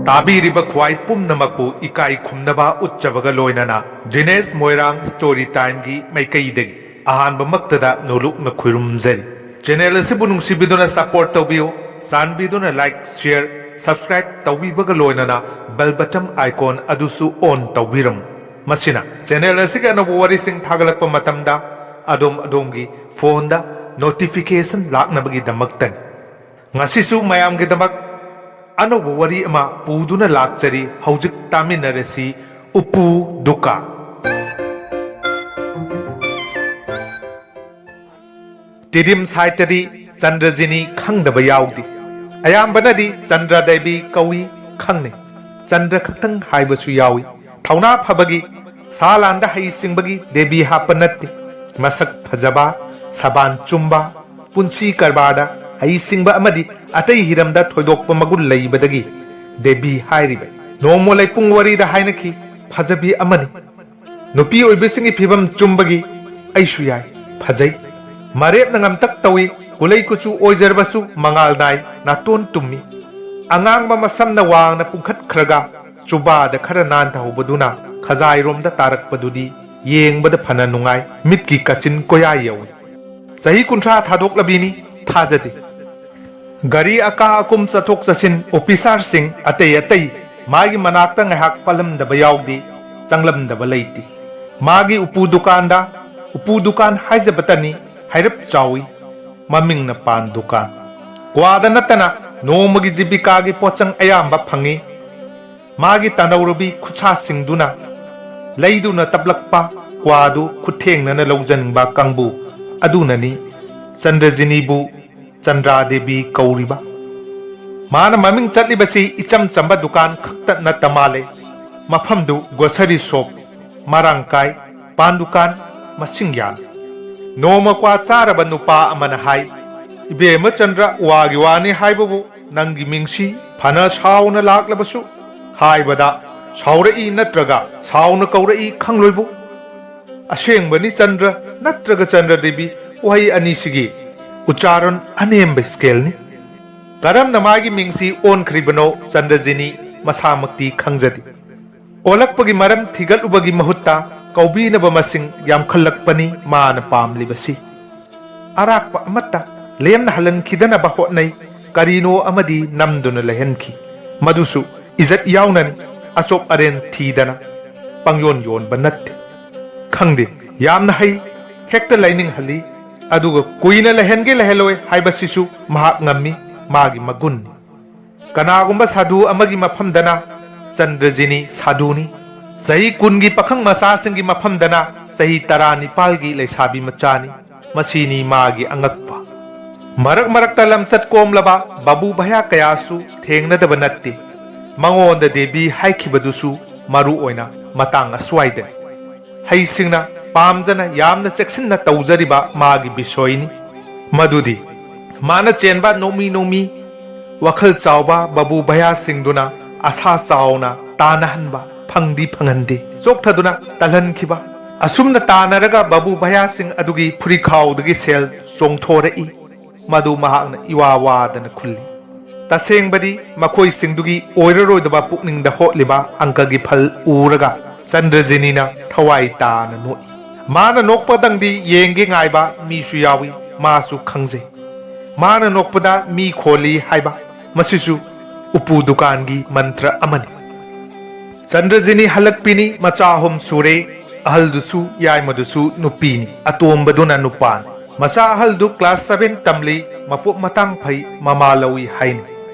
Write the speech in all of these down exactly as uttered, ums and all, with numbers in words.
ꯇꯥꯕꯤꯔꯤꯕ ꯈ꯭ꯋꯥꯏ ꯄꯨꯝꯅꯃꯛꯄꯨ ꯏꯀꯥꯏ ꯈꯨꯝꯅꯕ ꯎꯠꯆꯕꯒ ꯂꯣꯏꯅꯅ ꯗꯤꯅꯦꯁ ꯃꯣꯏꯔꯥꯡ ꯁ꯭ꯇꯣꯔꯤ ꯇꯥꯏꯝꯒꯤ ꯃꯥꯏꯀꯩꯗꯒꯤ ꯑꯍꯥꯟꯕꯃꯛꯇꯗ ꯅꯣꯂꯨꯛꯅ ꯈꯨꯔꯨꯝꯖꯔꯤ꯫ ꯆꯦꯅꯦꯜ ꯑꯁꯤꯕꯨ ꯅꯨꯡꯁꯤꯕꯤꯗꯨꯅ ꯁꯄꯣꯔꯠ ꯇꯧꯕꯤꯌꯨ꯫ ꯆꯥꯟꯕꯤꯗꯨꯅ ꯂꯥꯏꯛ, ꯁꯤꯌꯔ, ꯁꯕꯁꯀ꯭ꯔꯥꯏꯕ ꯇꯧꯕꯤꯕꯒ ꯂꯣꯏꯅꯅ ꯕꯦꯜ ꯕꯇꯟ ꯑꯥꯏꯀꯣꯟ ꯑꯗꯨꯁꯨ ꯑꯣꯟ ꯇꯧꯕꯤꯔꯝꯃꯨ꯫ ꯃꯁꯤꯅ ꯆꯦꯅꯦꯜ ꯑꯁꯤꯒꯤ ꯑꯅꯧꯕ ꯋꯥꯔꯤꯁꯤꯡ ꯊꯥꯒꯠꯂꯛꯄ ꯃꯇꯝꯗ ꯑꯗꯣꯝ ꯑꯗꯣꯝꯒꯤ ꯐꯣꯟꯗ ꯅꯣꯇꯤꯐꯤꯀꯦꯁꯟ ꯂꯥꯛꯅꯕꯒꯤꯗꯃꯛꯇꯅꯤ꯫ ꯉꯁꯤꯁꯨ ꯃꯌꯥꯝꯒꯤꯗꯃꯛ ꯑꯅꯧꯕ ꯋꯥꯔꯤ ꯑꯃ ꯄꯨꯗꯨꯅ ꯂꯥꯛꯆꯔꯤ꯫ ꯍꯧꯖꯤꯛ ꯇꯥꯃꯤꯟꯅꯔꯁꯤ꯫ ꯎꯄꯨ ꯗꯨꯀꯥꯟ꯫ ꯇꯤꯗꯤꯝ ꯁꯥꯏꯠꯇꯗꯤ ꯆꯟꯗ꯭ꯔꯖꯤꯅꯤ ꯈꯪꯗꯕ ꯌꯥꯎꯗꯦ꯫ ꯑꯌꯥꯝꯕꯅꯗꯤ ꯆꯟꯗ꯭ꯔ ꯗꯦꯕꯤ ꯀꯧꯏ, ꯈꯪꯅꯩ꯫ ꯆꯟꯗ꯭ꯔ ꯈꯛꯇꯪ ꯍꯥꯏꯕꯁꯨ ꯌꯥꯎꯏ꯫ ꯊꯧꯅꯥ ꯐꯕꯒꯤ, ꯁꯥ ꯂꯥꯟꯗ ꯍꯩꯁꯤꯡꯕꯒꯤ ꯗꯦꯕꯤ ꯍꯥꯞꯄ ꯅꯠꯇꯦ꯫ ꯃꯁꯛ ꯐꯖꯕ, ꯁꯕꯥꯟ ꯆꯨꯝꯕ, ꯄꯨꯟꯁꯤ ꯀꯔꯕꯥꯔꯗ ꯍꯩꯁꯤꯡꯕ ꯑꯃꯗꯤ ꯑꯇꯩ ꯍꯤꯔꯝꯗ ꯊꯣꯏꯗꯣꯛꯄ ꯃꯒꯨꯟ ꯂꯩꯕꯗꯒꯤ ꯗꯦꯕꯤ ꯍꯥꯏꯔꯤꯕ꯫ ꯅꯣꯡꯃ ꯂꯩꯄꯨꯡ ꯋꯥꯔꯤꯗ ꯍꯥꯏꯅꯈꯤ, "ꯐꯖꯕꯤ ꯑꯃꯅꯤ꯫ ꯅꯨꯄꯤ ꯑꯣꯏꯕꯁꯤꯡꯒꯤ ꯐꯤꯕꯝ ꯆꯨꯝꯕꯒꯤ ꯑꯩꯁꯨ ꯌꯥꯏ, ꯐꯖꯩ꯫ ꯃꯔꯦꯞꯅ ꯉꯝꯇꯛ ꯇꯧꯏ, ꯀꯨꯂꯩ ꯀꯨꯆꯨ ꯑꯣꯏꯖꯔꯕꯁꯨ ꯃꯉꯥꯜ ꯅꯥꯏ, ꯅꯥꯇꯣꯟ ꯇꯨꯝꯃꯤ꯫ ꯑꯉꯥꯡꯕ ꯃꯁꯝꯅ ꯋꯥꯡꯅ ꯄꯨꯡꯈꯠꯈ꯭ꯔꯒ ꯆꯨꯕꯥꯗ ꯈꯔ ꯅꯥꯟꯊꯍꯧꯕꯗꯨꯅ ꯈꯖꯥꯏꯔꯣꯝꯗ ꯇꯥꯔꯛꯄꯗꯨꯗꯤ ꯌꯦꯡꯕꯗ ꯐꯅ ꯅꯨꯡꯉꯥꯏ, ꯃꯤꯠꯀꯤ ꯀꯥꯆꯤꯟ ꯀꯣꯌꯥ ꯌꯧꯏ꯫ ꯆꯍꯤ ꯀꯨꯟꯊ꯭ꯔꯥ ꯊꯥꯗꯣꯛꯂꯕꯤꯅꯤ, ꯊꯥꯖꯗꯦ꯫ ꯒꯥꯔꯤ ꯑꯀꯥ ꯑꯀꯨꯝ ꯆꯠꯊꯣꯛ ꯆꯠꯁꯤꯟ, ꯑꯣꯐꯤꯁꯥꯔꯁꯤꯡ ꯑꯇꯩ ꯑꯇꯩ ꯃꯥꯒꯤ ꯃꯅꯥꯛꯇ ꯉꯥꯏꯍꯥꯛ ꯄꯜꯂꯝꯗꯕ ꯌꯥꯎꯗꯦ, ꯆꯪꯂꯝꯗꯕ ꯂꯩꯇꯦ꯫ ꯃꯥꯒꯤ ꯎꯄꯨ ꯗꯨꯀꯥꯟꯗ, ꯎꯄꯨ ꯗꯨꯀꯥꯟ ꯍꯥꯏꯖꯕꯇꯅꯤ, ꯍꯥꯏꯔꯞ ꯆꯥꯎꯏ, ꯃꯃꯤꯡꯅ ꯄꯥꯟ ꯗꯨꯀꯥꯟ꯫ ꯀ꯭ꯋꯥꯗ ꯅꯠꯇꯅ ꯅꯣꯡꯃꯒꯤ ꯖꯤꯕꯤꯀꯥꯒꯤ ꯄꯣꯠꯆꯪ ꯑꯌꯥꯝꯕ ꯐꯪꯏ꯫ ꯃꯥꯒꯤ ꯇꯥꯅꯧꯔꯕꯤ ꯈꯨꯠꯁꯥꯁꯤꯡꯗꯨꯅ ꯂꯩꯗꯨꯅ ꯇꯞꯂꯛꯄ ꯀ꯭ꯋꯥꯗꯨ ꯈꯨꯠꯊꯦꯡꯅꯅ ꯂꯧꯖꯅꯤꯡꯕ ꯀꯥꯡꯕꯨ ꯑꯗꯨꯅꯅꯤ ꯆꯟꯗ꯭ꯔꯖꯤꯅꯤꯕꯨ ꯆꯟꯗ꯭ꯔꯥ ꯗꯦꯕꯤ ꯀꯧꯔꯤꯕ꯫ ꯃꯥꯅ ꯃꯃꯤꯡ ꯆꯠꯂꯤꯕꯁꯤ ꯏꯆꯝ ꯆꯝꯕ ꯗꯨꯀꯥꯟ ꯈꯛꯇ ꯅꯠꯇ ꯃꯥꯜꯂꯦ꯫ ꯃꯐꯝꯗꯨ ꯒ꯭ꯔꯣꯁꯔꯤ ꯁꯣꯞ ꯃꯔꯥꯡ ꯀꯥꯏ, ꯄꯥꯟ ꯗꯨꯀꯥꯟ ꯃꯁꯤꯡ ꯌꯥꯝꯃꯤ꯫ ꯅꯣꯡꯃ ꯀ꯭ꯋꯥ ꯆꯥꯔꯕ ꯅꯨꯄꯥ ꯑꯃꯅ ꯍꯥꯏ, "ꯏꯕꯦꯝꯃ ꯆꯟꯗ꯭ꯔ, ꯋꯥꯒꯤ ꯋꯥꯅꯤ ꯍꯥꯏꯕꯕꯨ ꯅꯪꯒꯤ ꯃꯤꯡꯁꯤ ꯐꯅ ꯁꯥꯎꯅ ꯂꯥꯛꯂꯕꯁꯨ ꯍꯥꯏꯕꯗ ꯁꯥꯎꯔꯛꯏ ꯅꯠꯇ꯭ꯔꯒ ꯁꯥꯎꯅ ꯀꯧꯔꯛꯏ ꯈꯪꯂꯣꯏꯕꯨ?" ꯑꯁꯦꯡꯕꯅꯤ ꯆꯟꯗ꯭ꯔ ꯅꯠꯇ꯭ꯔꯒ ꯆꯟꯗ꯭ꯔ ꯗꯦꯕꯤ ꯋꯥꯍꯩ ꯑꯅꯤꯁꯤꯒꯤ ꯎꯆꯥꯔꯣꯟ ꯑꯅꯦꯝꯕ ꯁ꯭ꯀꯦꯜꯅꯤ꯫ ꯀꯔꯝꯅ ꯃꯥꯒꯤ ꯃꯤꯡꯁꯤ ꯑꯣꯟꯈ꯭ꯔꯤꯕꯅꯣ ꯆꯟꯗ꯭ꯔꯖꯤꯅꯤ ꯃꯁꯥꯃꯛꯇꯤ ꯈꯪꯖꯗꯦ꯫ ꯑꯣꯜꯂꯛꯄꯒꯤ ꯃꯔꯝ ꯊꯤꯒꯠꯂꯨꯕꯒꯤ ꯃꯍꯨꯠꯇ ꯀꯧꯕꯤꯅꯕ ꯃꯁꯤꯡ ꯌꯥꯝꯈꯠꯂꯛꯄꯅꯤ ꯃꯥꯅ ꯄꯥꯝꯂꯤꯕꯁꯤ꯫ ꯑꯔꯥꯛꯄ ꯑꯃꯠꯇ ꯂꯦꯝꯅ ꯍꯜꯍꯟꯈꯤꯗꯅꯕ ꯍꯣꯠꯅꯩ, ꯀꯔꯤꯅꯣ ꯑꯃꯗꯤ ꯅꯝꯗꯨꯅ ꯂꯩꯍꯟꯈꯤ꯫ ꯃꯗꯨꯁꯨ ꯏꯖꯠ ꯌꯥꯎꯅꯅꯤ, ꯑꯆꯣꯞ ꯑꯔꯦꯟ ꯊꯤꯗꯅ ꯄꯪꯌꯣꯟ ꯌꯣꯟꯕ ꯅꯠꯇꯦ꯫ ꯈꯪꯗꯦ, ꯌꯥꯝꯅ ꯍꯩ, ꯍꯦꯛꯇ ꯂꯩꯅꯤꯡꯍꯜꯂꯤ꯫ ꯑꯗꯨꯒ ꯀꯨꯏꯅ ꯂꯩꯍꯟꯒꯦ ꯂꯩꯍꯜꯂꯣꯏ ꯍꯥꯏꯕꯁꯤꯁꯨ ꯃꯍꯥꯛ ꯉꯝꯃꯤ, ꯃꯥꯒꯤ ꯃꯒꯨꯟꯅꯤ꯫ ꯀꯅꯥꯒꯨꯝꯕ ꯁꯥꯗꯨ ꯑꯃꯒꯤ ꯃꯐꯝꯗꯅ ꯆꯟꯗ꯭ꯔꯖꯤꯅꯤ ꯁꯥꯗꯨꯅꯤ, ꯆꯍꯤ ꯀꯨꯟꯒꯤ ꯄꯥꯈꯪ ꯃꯆꯥꯁꯤꯡꯒꯤ ꯃꯐꯝꯗꯅ ꯆꯍꯤ ꯇꯔꯥꯅꯤꯄꯥꯜꯒꯤ ꯂꯩꯁꯥꯕꯤ ꯃꯆꯥꯅꯤ꯫ ꯃꯁꯤꯅꯤ ꯃꯥꯒꯤ ꯑꯉꯛꯄ꯫ ꯃꯔꯛ ꯃꯔꯛꯇ ꯂꯝꯆꯠ ꯀꯣꯝꯂꯕ ꯕꯥꯕꯨ ꯚꯌꯥ ꯀꯌꯥꯁꯨ ꯊꯦꯡꯅꯗꯕ ꯅꯠꯇꯦ꯫ ꯃꯉꯣꯟꯗ ꯗꯦꯕꯤ ꯍꯥꯏꯈꯤꯕꯗꯨꯁꯨ ꯃꯔꯨ ꯑꯣꯏꯅ ꯃꯇꯥꯡ ꯑꯁ꯭ꯋꯥꯏꯗꯅꯤ꯫ ꯍꯩꯁꯤꯡꯅ ꯄꯥꯝꯖꯅ ꯌꯥꯝꯅ ꯆꯦꯛꯁꯤꯟꯅ ꯇꯧꯖꯔꯤꯕ ꯃꯥꯒꯤ ꯕꯤꯁꯣꯏꯅꯤ꯫ ꯃꯗꯨꯗꯤ ꯃꯥꯅ ꯆꯦꯟꯕ ꯅꯣꯡꯃꯤ ꯅꯣꯡꯃꯤ ꯋꯥꯈꯜ ꯆꯥꯎꯕ ꯕꯥꯕꯨ ꯚꯌꯥꯁꯤꯡꯗꯨꯅ ꯑꯁꯥ ꯆꯥꯎꯅ ꯇꯥꯅꯍꯟꯕ ꯐꯪꯗꯤ ꯐꯪꯍꯟꯗꯦ, ꯆꯣꯛꯊꯗꯨꯅ ꯇꯜꯍꯟꯈꯤꯕ꯫ ꯑꯁꯨꯝꯅ ꯇꯥꯅꯔꯒ ꯕꯥꯕꯨ ꯚꯌꯥꯁꯤꯡ ꯑꯗꯨꯒꯤ ꯐꯨꯔꯤꯈꯥꯎꯗꯒꯤ ꯁꯦꯜ ꯆꯣꯡꯊꯣꯔꯛꯏ꯫ ꯃꯗꯨ ꯃꯍꯥꯛꯅ ꯏꯋꯥ ꯋꯥꯗꯅ ꯈꯨꯜꯂꯤ꯫ ꯇꯁꯦꯡꯕꯗꯤ ꯃꯈꯣꯏꯁꯤꯡꯗꯨꯒꯤ ꯑꯣꯏꯔꯔꯣꯏꯗꯕ ꯄꯨꯛꯅꯤꯡꯗ ꯍꯣꯠꯂꯤꯕ ꯑꯪꯀꯒꯤ ꯐꯜ ꯎꯔꯒ ꯆꯟꯗ꯭ꯔꯖꯤꯅꯤꯅ ꯊꯋꯥꯏ ꯇꯥꯅ ꯅꯣꯛꯏ꯫ ꯃꯥꯅ ꯅꯣꯛꯄꯗꯪꯗꯤ ꯌꯦꯡꯒꯦ ꯉꯥꯏꯕ ꯃꯤꯁꯨ ꯌꯥꯎꯏ, ꯃꯥꯁꯨ ꯈꯪꯖꯩ꯫ ꯃꯥꯅ ꯅꯣꯛꯄꯗ ꯃꯤ ꯈꯣꯜꯂꯤ ꯍꯥꯏꯕ, ꯃꯁꯤꯁꯨ ꯎꯄꯨ ꯗꯨꯀꯥꯟꯒꯤ ꯃꯟꯇ꯭ꯔ ꯑꯃꯅꯤ꯫ ꯆꯟꯗ꯭ꯔꯖꯤꯅꯤ ꯍꯜꯂꯛꯄꯤꯅꯤ, ꯃꯆꯥ ꯑꯍꯨꯝ ꯁꯨꯔꯦ꯫ ꯑꯍꯜꯗꯨꯁꯨ ꯌꯥꯏꯃꯗꯨꯁꯨ ꯅꯨꯄꯤꯅꯤ, ꯑꯇꯣꯝꯕꯗꯨꯅ ꯅꯨꯄꯥꯅꯤ꯫ ꯃꯆꯥ ꯑꯍꯜꯗꯨ class seven ꯇꯝꯂꯤ, ꯃꯄꯣꯛ ꯃꯇꯥꯡ ꯐꯩ, ꯃꯃꯥ ꯂꯧꯏ ꯍꯥꯏꯅꯤ꯫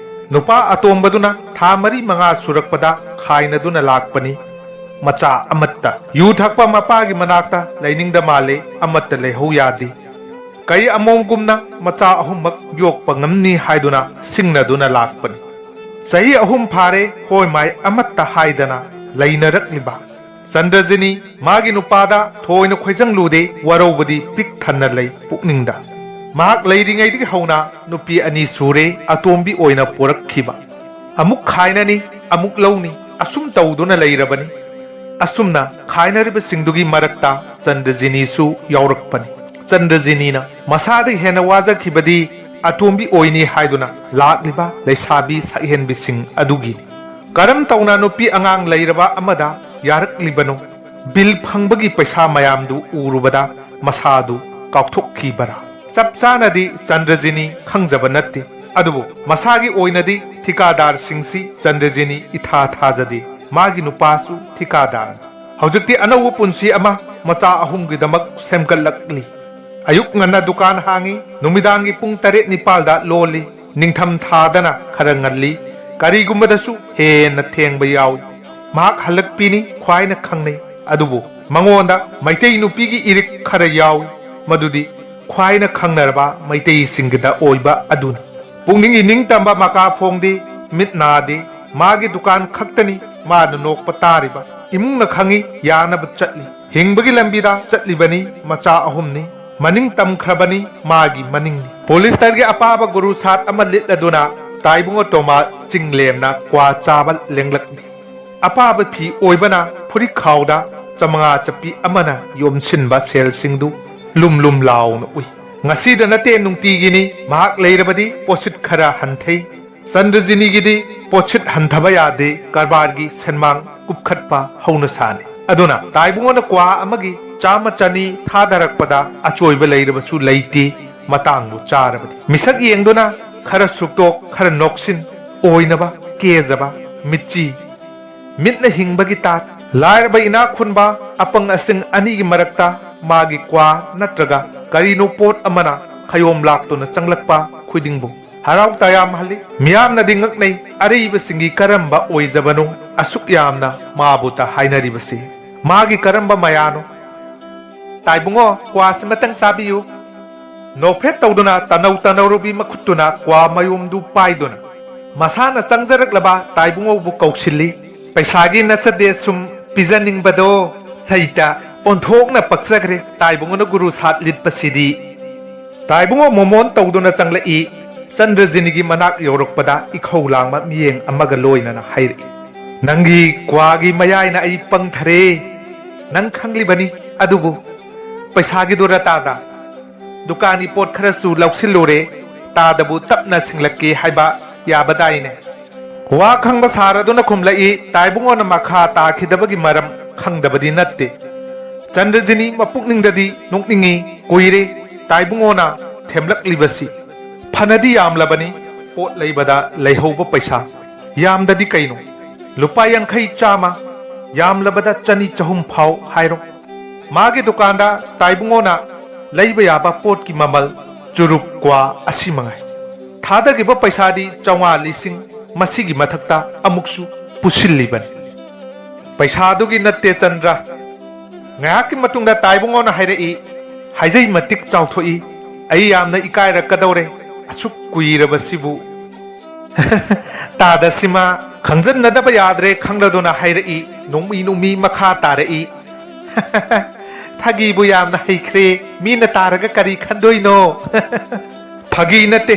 ꯅꯨꯄꯥ ꯑꯇꯣꯝꯕꯗꯨꯅ ꯊꯥ ꯃꯔꯤ ꯃꯉꯥ ꯁꯨꯔꯛꯄꯗ ꯈꯥꯏꯅꯗꯨꯅ ꯂꯥꯛꯄꯅꯤ꯫ ꯃꯆꯥ ꯑꯃꯠꯇ꯫ ꯌꯨ ꯊꯛꯄ ꯃꯄꯥꯒꯤ ꯃꯅꯥꯛꯇ ꯂꯩꯅꯤꯡꯗ ꯃꯥꯜꯂꯦ, ꯑꯃꯠꯇ ꯂꯩꯍꯧ ꯌꯥꯗꯦ꯫ ꯀꯩ ꯑꯃꯣꯝꯒꯨꯝꯅ ꯃꯆꯥ ꯑꯍꯨꯝꯃꯛ ꯌꯣꯛꯄ ꯉꯝꯅꯤ ꯍꯥꯏꯗꯨꯅ ꯁꯤꯡꯅꯗꯨꯅ ꯂꯥꯛꯄꯅꯤ꯫ ꯆꯍꯤ ꯑꯍꯨꯝ ꯐꯥꯔꯦ ꯍꯣꯏ ꯃꯥꯏ ꯑꯃꯠꯇ ꯍꯥꯏꯗꯅ ꯂꯩꯅꯔꯛꯂꯤꯕ꯫ ꯆꯟꯗ꯭ꯔꯖꯤꯅꯤ ꯃꯥꯒꯤ ꯅꯨꯄꯥꯗ ꯊꯣꯏꯅ ꯈꯣꯏꯖꯪꯂꯨꯗꯦ, ꯋꯥꯔꯧꯕꯗꯤ ꯄꯤꯛ ꯊꯟꯅ ꯂꯩ ꯄꯨꯛꯅꯤꯡꯗ꯫ ꯃꯍꯥꯛ ꯂꯩꯔꯤꯉꯩꯗꯒꯤ ꯍꯧꯅ ꯅꯨꯄꯤ ꯑꯅꯤ ꯁꯨꯔꯦ ꯑꯇꯣꯝꯕꯤ ꯑꯣꯏꯅ ꯄꯣꯔꯛꯈꯤꯕ꯫ ꯑꯃꯨꯛ ꯈꯥꯏꯅꯅꯤ, ꯑꯃꯨꯛ ꯂꯧꯅꯤ, ꯑꯁꯨꯝ ꯇꯧꯗꯨꯅ ꯂꯩꯔꯕꯅꯤ꯫ ꯑꯁꯨꯝꯅ ꯈꯥꯏꯅꯔꯤꯕꯁꯤꯡꯗꯨꯒꯤ ꯃꯔꯛꯇ ꯆꯟꯗ꯭ꯔꯖꯤꯅꯤꯁꯨ ꯌꯥꯎꯔꯛꯄꯅꯤ꯫ ꯆꯟꯗ꯭ꯔꯖꯤꯅꯤꯅ ꯃꯁꯥꯗꯒꯤ ꯍꯦꯟꯅ ꯋꯥꯖꯈꯤꯕꯗꯤ ꯑꯇꯣꯝꯕꯤ ꯑꯣꯏꯅꯤ ꯍꯥꯏꯗꯨꯅ ꯂꯥꯛꯂꯤꯕ ꯂꯩꯁꯥꯕꯤ ꯁꯛꯍꯦꯟꯕꯤꯁꯤꯡ ꯑꯗꯨꯒꯤꯅꯤ꯫ ꯀꯔꯝ ꯇꯧꯅ ꯅꯨꯄꯤ ꯑꯉꯥꯡ ꯂꯩꯔꯕ ꯑꯃꯗ ꯌꯥꯔꯛꯂꯤꯕꯅꯣ? ꯕꯤꯜ ꯐꯪꯕꯒꯤ ꯄꯩꯁꯥ ꯃꯌꯥꯝꯗꯨ ꯎꯔꯨꯕꯗ ꯃꯁꯥꯗꯨ ꯀꯥꯎꯊꯣꯛꯈꯤꯕꯔꯥ? ꯆꯞ ꯆꯥꯅꯗꯤ ꯆꯟꯗ꯭ꯔꯖꯤꯅꯤ ꯈꯪꯖꯕ ꯅꯠꯇꯦ꯫ ꯑꯗꯨꯕꯨ ꯃꯁꯥꯒꯤ ꯑꯣꯏꯅꯗꯤ ꯊꯤꯀꯥꯗꯥꯔꯁꯤꯡꯁꯤ ꯆꯟꯗ꯭ꯔꯖꯤꯅꯤ ꯏꯊꯥ ꯊꯥꯖꯗꯦ꯫ ꯃꯥꯒꯤ ꯅꯨꯄꯥꯁꯨ ꯊꯤꯀꯥꯗꯥꯔꯅꯤ꯫ ꯍꯧꯖꯤꯛꯇꯤ ꯑꯅꯧꯕ ꯄꯨꯟꯁꯤ ꯑꯃ ꯃꯆꯥ ꯑꯍꯨꯝꯒꯤꯗꯃꯛ ꯁꯦꯝꯒꯠꯂꯛꯂꯤ꯫ ꯑꯌꯨꯛ ꯉꯟꯅ ꯗꯨꯀꯥꯟ ꯍꯥꯡꯏ, ꯅꯨꯃꯤꯗꯥꯡꯒꯤ ꯄꯨꯡ ꯇꯔꯦꯠ ꯅꯤꯄꯥꯜꯗ ꯂꯣꯜꯂꯤ꯫ ꯅꯤꯡꯊꯝ ꯊꯥꯗꯅ ꯈꯔ ꯉꯜꯂꯤ, ꯀꯔꯤꯒꯨꯝꯕꯗꯁꯨ ꯍꯦꯟꯅ ꯊꯦꯡꯕ ꯌꯥꯎꯏ꯫ ꯃꯍꯥꯛ ꯍꯜꯂꯛꯄꯤꯅꯤ ꯈ꯭ꯋꯥꯏꯅ ꯈꯪꯅꯩ, ꯑꯗꯨꯕꯨ ꯃꯉꯣꯟꯗ ꯃꯩꯇꯩ ꯅꯨꯄꯤꯒꯤ ꯏꯔꯤꯛ ꯈꯔ ꯌꯥꯎꯏ, ꯃꯗꯨꯗꯤ ꯈ꯭ꯋꯥꯏꯅ ꯈꯪꯅꯔꯕ ꯃꯩꯇꯩꯁꯤꯡꯒꯤꯗ ꯑꯣꯏꯕ ꯑꯗꯨꯅꯤ꯫ ꯄꯨꯛꯅꯤꯡ ꯏꯅꯤꯡ ꯇꯝꯕ ꯃꯀꯥ ꯐꯣꯡꯗꯦ, ꯃꯤꯠ ꯅꯥꯗꯦ꯫ ꯃꯥꯒꯤ ꯗꯨꯀꯥꯟ ꯈꯛꯇꯅꯤ ꯃꯥꯅ ꯅꯣꯛꯄ ꯇꯥꯔꯤꯕ꯫ ꯏꯃꯨꯡꯅ ꯈꯪꯏ, ꯌꯥꯅꯕ ꯆꯠꯂꯤ꯫ ꯍꯤꯡꯕꯒꯤ ꯂꯝꯕꯤꯗ ꯆꯠꯂꯤꯕꯅꯤ, ꯃꯆꯥ ꯑꯍꯨꯝꯅꯤ꯫ ꯃꯅꯤꯡ ꯇꯝꯈ꯭ꯔꯕꯅꯤ, ꯃꯥꯒꯤ ꯃꯅꯤꯡꯅꯤ꯫ ꯄꯣꯂꯤꯁꯇꯔꯒꯤ ꯑꯄꯥꯕ ꯒꯨꯔꯨ ꯁꯥꯠ ꯑꯃ ꯂꯤꯠꯂꯗꯨꯅ ꯇꯥꯏꯕꯨꯡꯉꯣ ꯇꯣꯃꯥ ꯆꯤꯡꯂꯦꯝꯅ ꯀ꯭ꯋꯥ ꯆꯥꯕ ꯂꯦꯡꯂꯛꯂꯤ꯫ ꯑꯄꯥꯕ ꯐꯤ ꯑꯣꯏꯕꯅ ꯐꯨꯔꯤꯠ ꯈꯥꯎꯗ ꯆꯃꯉꯥ ꯆꯞꯄꯤ ꯑꯃꯅ ꯌꯣꯝꯁꯤꯟꯕ ꯁꯦꯜꯁꯤꯡꯗꯨ ꯂꯨꯝ ꯂꯨꯝ ꯂꯥꯎꯅ ꯎꯏ꯫ ꯉꯁꯤꯗ ꯅꯠꯇꯦ, ꯅꯨꯡꯇꯤꯒꯤꯅꯤ꯫ ꯃꯍꯥꯛ ꯂꯩꯔꯕꯗꯤ ꯄꯣꯠꯁꯤꯠ ꯈꯔ ꯍꯟꯊꯩ꯫ ꯆꯟꯗ꯭ꯔꯖꯤꯅꯤꯒꯤꯗꯤ ꯄꯣꯠꯁꯤꯠ ꯍꯟꯊꯕ ꯌꯥꯗꯦ, ꯀꯔꯕꯥꯔꯒꯤ ꯁꯦꯟꯃꯥꯡ ꯀꯨꯞꯈꯠꯄ ꯍꯧꯅ ꯁꯥꯅꯤ꯫ ꯑꯗꯨꯅ ꯇꯥꯏꯕꯨꯡꯉꯣꯅ ꯀ꯭ꯋꯥ ꯑꯃꯒꯤ ꯆꯥꯝꯃ ꯆꯅꯤ ꯊꯥꯗꯔꯛꯄꯗ ꯑꯆꯣꯏꯕ ꯂꯩꯔꯕꯁꯨ ꯂꯩꯇꯦ꯫ ꯃꯇꯥꯡꯕꯨ ꯆꯥꯔꯕꯗꯤ ꯃꯤꯁꯛ ꯌꯦꯡꯗꯨꯅ ꯈꯔ ꯁꯨꯛꯇꯣꯛ, ꯈꯔ ꯅꯣꯛꯁꯤꯟ, ꯑꯣꯏꯅꯕ ꯀꯦꯖꯕ, ꯃꯤꯠꯆꯤ, ꯃꯤꯠꯅ ꯍꯤꯡꯕꯒꯤ ꯇꯥꯠ꯫ ꯂꯥꯏꯔꯕ ꯏꯅꯥꯛ ꯈꯨꯟꯕ ꯑꯄꯪ ꯑꯁꯤꯡ ꯑꯅꯤꯒꯤ ꯃꯔꯛꯇ ꯃꯥꯒꯤ ꯀ꯭ꯋꯥ ꯅꯠꯇ꯭ꯔꯒ ꯀꯔꯤꯅꯣ ꯄꯣꯠ ꯑꯃꯅ ꯈꯌꯣꯝ ꯂꯥꯛꯇꯨꯅ ꯆꯪꯂꯛꯄ ꯈꯨꯗꯤꯡꯕꯨ ꯍꯔꯥꯎ ꯇꯌꯥꯝꯍꯜꯂꯤ꯫ ꯃꯤꯌꯥꯝꯅꯗꯤ ꯉꯛꯅꯩ, ꯑꯔꯤꯕꯁꯤꯡꯒꯤ ꯀꯔꯝꯕ ꯑꯣꯏꯖꯕꯅꯣ ꯑꯁꯨꯛ ꯌꯥꯝꯅ ꯃꯥꯕꯨꯇ ꯍꯥꯏꯅꯔꯤꯕꯁꯤ? ꯃꯥꯒꯤ ꯀꯔꯝꯕ ꯃꯌꯥꯅꯣ? ꯇꯥꯏꯕꯨꯡꯉꯣ, ꯀ꯭ꯋꯥꯁꯤꯃꯇꯪ ꯆꯥꯕꯤꯌꯨ꯫ ꯅꯣꯛꯐꯦꯠ ꯇꯧꯗꯨꯅ ꯇꯅꯧ ꯇꯅꯧꯔꯨꯕꯤ ꯃꯈꯨꯠꯇꯨꯅ ꯀ꯭ꯋꯥ ꯃꯌꯣꯝꯗꯨ ꯄꯥꯏꯗꯨꯅ ꯃꯁꯥꯅ ꯆꯪꯖꯔꯛꯂꯕ ꯇꯥꯏꯕꯨꯡꯉꯧꯕꯨ ꯀꯧꯁꯤꯜꯂꯤ꯫ ꯄꯩꯁꯥꯒꯤ ꯅꯠꯆꯗꯦ ꯁꯨꯝ ꯄꯤꯖꯅꯤꯡꯕꯗꯣ꯫ ꯁꯩꯇ ꯑꯣꯟꯊꯣꯛꯅ ꯄꯛꯆꯈ꯭ꯔꯦ ꯇꯥꯏꯕꯨꯡꯉꯣꯅ ꯒꯨꯔꯨ ꯁꯥꯠ ꯂꯤꯠꯄꯁꯤꯗꯤ꯫ ꯇꯥꯏꯕꯨꯡꯉꯣ ꯃꯣꯃꯣꯟ ꯇꯧꯗꯨꯅ ꯆꯪꯂꯛꯏ꯫ ꯆꯟꯗ꯭ꯔꯖꯤꯅꯤꯒꯤ ꯃꯅꯥꯛ ꯌꯧꯔꯛꯄꯗ ꯏꯈꯧ ꯂꯥꯡꯕ ꯃꯤꯠꯌꯦꯡ ꯑꯃꯒ ꯂꯣꯏꯅꯅ ꯍꯥꯏꯔꯛꯏ, "ꯅꯪꯒꯤ ꯀ꯭ꯋꯥꯒꯤ ꯃꯌꯥꯏꯅ ꯑꯩ ꯄꯪꯊꯔꯦ꯫ ꯅꯪ ꯈꯪꯂꯤꯕꯅꯤ꯫ ꯑꯗꯨꯕꯨ ꯄꯩꯁꯥꯒꯤꯗꯨꯔ ꯇꯥꯗ? ꯗꯨꯀꯥꯟꯒꯤ ꯄꯣꯠ ꯈꯔꯁꯨ ꯂꯧꯁꯤꯜꯂꯨꯔꯦ꯫ ꯇꯥꯗꯕꯨ ꯇꯞꯅ ꯁꯤꯡꯂꯛꯀꯦ ꯍꯥꯏꯕ ꯌꯥꯕꯗꯥꯏꯅꯦ?" ꯋꯥ ꯈꯪꯕ ꯁꯥꯔꯗꯨꯅ ꯈꯨꯝꯂꯛꯏ, ꯇꯥꯏꯕꯨꯡꯉꯣꯅ ꯃꯈꯥ ꯇꯥꯈꯤꯗꯕꯒꯤ ꯃꯔꯝ ꯈꯪꯗꯕꯗꯤ ꯅꯠꯇꯦ꯫ ꯆꯟꯗ꯭ꯔꯖꯤꯅꯤ ꯃꯄꯨꯛꯅꯤꯡꯗꯗꯤ ꯅꯣꯛꯅꯤꯡꯉꯤ꯫ ꯀꯨꯏꯔꯦ ꯇꯥꯏꯕꯨꯡꯉꯣꯅ ꯊꯦꯝꯂꯛꯂꯤꯕꯁꯤ꯫ ꯐꯅꯗꯤ ꯌꯥꯝꯂꯕꯅꯤ ꯄꯣꯠ ꯂꯩꯕꯗ ꯂꯩꯍꯧꯕ ꯄꯩꯁꯥ꯫ ꯌꯥꯝꯗꯗꯤ ꯀꯩꯅꯣ? ꯂꯨꯄꯥ ꯌꯥꯡꯈꯩ, ꯆꯥꯝꯃ, ꯌꯥꯝꯂꯕꯗ ꯆꯅꯤ ꯆꯍꯨꯝ ꯐꯥꯎ ꯍꯥꯏꯔꯣ꯫ ꯃꯥꯒꯤ ꯗꯨꯀꯥꯟꯗ ꯇꯥꯏꯕꯨꯡꯉꯣꯅ ꯂꯩꯕ ꯌꯥꯕ ꯄꯣꯠꯀꯤ ꯃꯃꯜ ꯆꯨꯔꯨꯞ ꯀ꯭ꯋꯥ ꯑꯁꯤ ꯃꯉꯥꯏ꯫ ꯊꯥꯗꯈꯤꯕ ꯄꯩꯁꯥꯗꯤ ꯆꯥꯝꯃꯉꯥ, ꯂꯤꯁꯤꯡ, ꯃꯁꯤꯒꯤ ꯃꯊꯛꯇ ꯑꯃꯨꯛꯁꯨ ꯄꯨꯁꯤꯜꯂꯤꯕꯅꯤ꯫ ꯄꯩꯁꯥꯗꯨꯒꯤ ꯅꯠꯇꯦ ꯆꯟꯗ꯭ꯔ꯫ ꯉꯥꯏꯍꯥꯛꯀꯤ ꯃꯇꯨꯡꯗ ꯇꯥꯏꯕꯨꯡꯉꯣꯅ ꯍꯥꯏꯔꯛꯏ, ꯍꯥꯏꯖꯩ ꯃꯇꯤꯛ ꯆꯥꯎꯊꯣꯛꯏ꯫ ꯑꯩ ꯌꯥꯝꯅ ꯏꯀꯥꯏꯔꯛꯀꯗꯧꯔꯦ꯫ ꯑꯁꯨꯛ ꯀꯨꯏꯔꯕꯁꯤꯕꯨ꯫ ꯇꯥꯗꯁꯤꯃ ꯈꯪꯖꯟꯅꯗꯕ ꯌꯥꯗ꯭ꯔꯦ ꯈꯪꯂꯗꯨꯅ ꯍꯥꯏꯔꯛꯏ, ꯅꯣꯡꯃꯤ ꯅꯣꯡꯃꯤ ꯃꯈꯥ ꯇꯥꯔꯛꯏ꯫ ꯐꯥꯒꯤꯕꯨ ꯌꯥꯝꯅ ꯍꯩꯈ꯭ꯔꯦ, ꯃꯤꯅ ꯇꯥꯔꯒ ꯀꯔꯤ ꯈꯟꯗꯣꯏꯅꯣ? ꯐꯥꯒꯤ ꯅꯠꯇꯦ,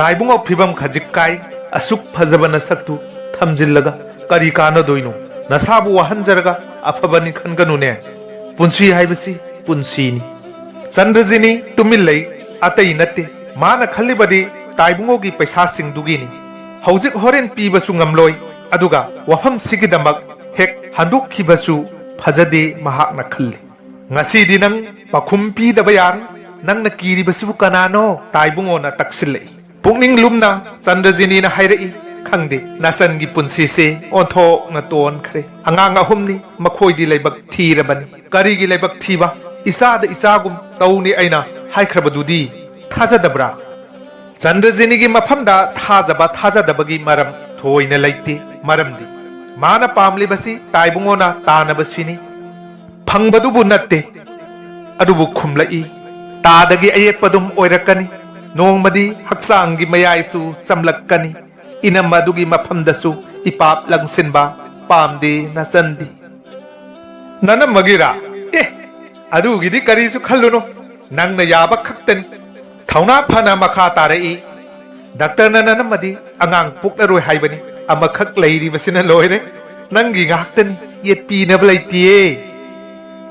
ꯇꯥꯏꯕꯨꯡꯉꯣ ꯐꯤꯕꯝ ꯈꯖꯤꯛ ꯀꯥꯏ, ꯑꯁꯨꯛ ꯐꯖꯕ ꯅꯁꯛꯇꯨ ꯊꯝꯖꯤꯜꯂꯒ ꯀꯔꯤ ꯀꯥꯟꯅꯗꯣꯏꯅꯣ? ꯅꯁꯥꯕꯨ ꯋꯥꯍꯟꯖꯔꯒ ꯑꯐꯕꯅꯤ ꯈꯟꯒꯅꯨꯅꯦ꯫ ꯄꯨꯟꯁꯤ ꯍꯥꯏꯕꯁꯤ ꯄꯨꯟꯁꯤꯅꯤ꯫ ꯆꯟꯗ꯭ꯔꯖꯤꯅꯤ ꯇꯨꯃꯤꯟ ꯂꯩ, ꯑꯇꯩ ꯅꯠꯇꯦ꯫ ꯃꯥꯅ ꯈꯜꯂꯤꯕꯗꯤ ꯇꯥꯏꯕꯨꯡꯉꯣꯒꯤ ꯄꯩꯁꯥꯁꯤꯡꯗꯨꯒꯤꯅꯤ꯫ ꯍꯧꯖꯤꯛ ꯍꯣꯔꯦꯟ ꯄꯤꯕꯁꯨ ꯉꯝꯂꯣꯏ, ꯑꯗꯨꯒ ꯋꯥꯐꯝꯁꯤꯒꯤꯗꯃꯛ ꯍꯦꯛ ꯍꯟꯗꯣꯛꯈꯤꯕꯁꯨ ꯐꯖꯗꯦ ꯃꯍꯥꯛꯅ ꯈꯜꯂꯤ꯫ ꯉꯁꯤꯗꯤ ꯅꯪ ꯄꯥꯈꯨꯝ ꯄꯤꯗꯕ ꯌꯥꯔꯣꯏ꯫ ꯅꯪꯅ ꯀꯤꯔꯤꯕꯁꯤꯕꯨ ꯀꯅꯥꯅꯣ? ꯇꯥꯏꯕꯨꯡꯉꯣꯅ ꯇꯛꯁꯤꯜꯂꯛꯏ꯫ ꯄꯨꯛꯅꯤꯡ ꯂꯨꯝꯅ ꯆꯟꯗ꯭ꯔꯖꯤꯅꯤꯅ ꯍꯥꯏꯔꯛꯏ, ꯈꯪꯗꯦ, ꯅꯆꯟꯒꯤ ꯄꯨꯟꯁꯤꯁꯦ ꯑꯣꯟꯊꯣꯛꯅ ꯇꯣꯟꯈ꯭ꯔꯦ꯫ ꯑꯉꯥꯡ ꯑꯍꯨꯝꯅꯤ, ꯃꯈꯣꯏꯗꯤ ꯂꯥꯏꯕꯛ ꯊꯤꯔꯕꯅꯤ꯫ ꯀꯔꯤꯒꯤ ꯂꯥꯏꯕꯛ ꯊꯤꯕ? ꯏꯆꯥꯗ ꯏꯆꯥꯒꯨꯝ ꯇꯧꯅꯤ ꯑꯩꯅ ꯍꯥꯏꯈ꯭ꯔꯕꯗꯨꯗꯤ꯫ ꯊꯥꯖꯗꯕ꯭ꯔꯥ? ꯆꯟꯗ꯭ꯔꯖꯤꯅꯤꯒꯤ ꯃꯐꯝꯗ ꯊꯥꯖꯕ ꯊꯥꯖꯗꯕꯒꯤ ꯃꯔꯝ ꯊꯣꯏꯅ ꯂꯩꯇꯦ꯫ ꯃꯔꯝꯗꯤ ꯃꯥꯅ ꯄꯥꯝꯂꯤꯕꯁꯤ ꯇꯥꯏꯕꯨꯡꯉꯣꯅ ꯇꯥꯅꯕꯁꯤꯅꯤ꯫ ꯐꯪꯕꯗꯨꯕꯨ ꯅꯠꯇꯦ꯫ ꯑꯗꯨꯕꯨ ꯈꯨꯝꯂꯛꯏ, ꯇꯥꯗꯒꯤ ꯑꯌꯦꯛꯄꯗꯨꯝ ꯑꯣꯏꯔꯛꯀꯅꯤ꯫ ꯅꯣꯡꯃꯗꯤ ꯍꯛꯆꯥꯡꯒꯤ ꯃꯌꯥꯏꯁꯨ ꯆꯝꯂꯛꯀꯅꯤ꯫ ꯏꯅꯝꯃ ꯑꯗꯨꯒꯤ ꯃꯐꯝꯗꯁꯨ ꯏꯄꯥꯞ ꯂꯪꯁꯤꯟꯕ ꯄꯥꯝꯗꯦ ꯅꯆꯟꯗꯤ꯫ ꯅꯅꯝꯃꯒꯤꯔꯥ? ꯑꯦ, ꯑꯗꯨꯒꯤꯗꯤ ꯀꯔꯤꯁꯨ ꯈꯜꯂꯨꯅꯨ, ꯅꯪꯅ ꯌꯥꯕ ꯈꯛꯇꯅꯤ꯫ ꯊꯧꯅꯥ ꯐꯅ ꯃꯈꯥ ꯇꯥꯔꯛꯏ, ꯗꯥꯛꯇꯔꯅ ꯅꯅꯝꯃꯗꯤ ꯑꯉꯥꯡ ꯄꯣꯛꯂꯔꯣꯏ ꯍꯥꯏꯕꯅꯤ, ꯑꯃꯈꯛ ꯂꯩꯔꯤꯕꯁꯤꯅ ꯂꯣꯏꯔꯦ꯫ ꯅꯪꯒꯤ ꯉꯥꯛꯇꯅꯤ, ꯌꯦꯠꯄꯤꯅꯕ ꯂꯩꯇꯤꯌꯦ꯫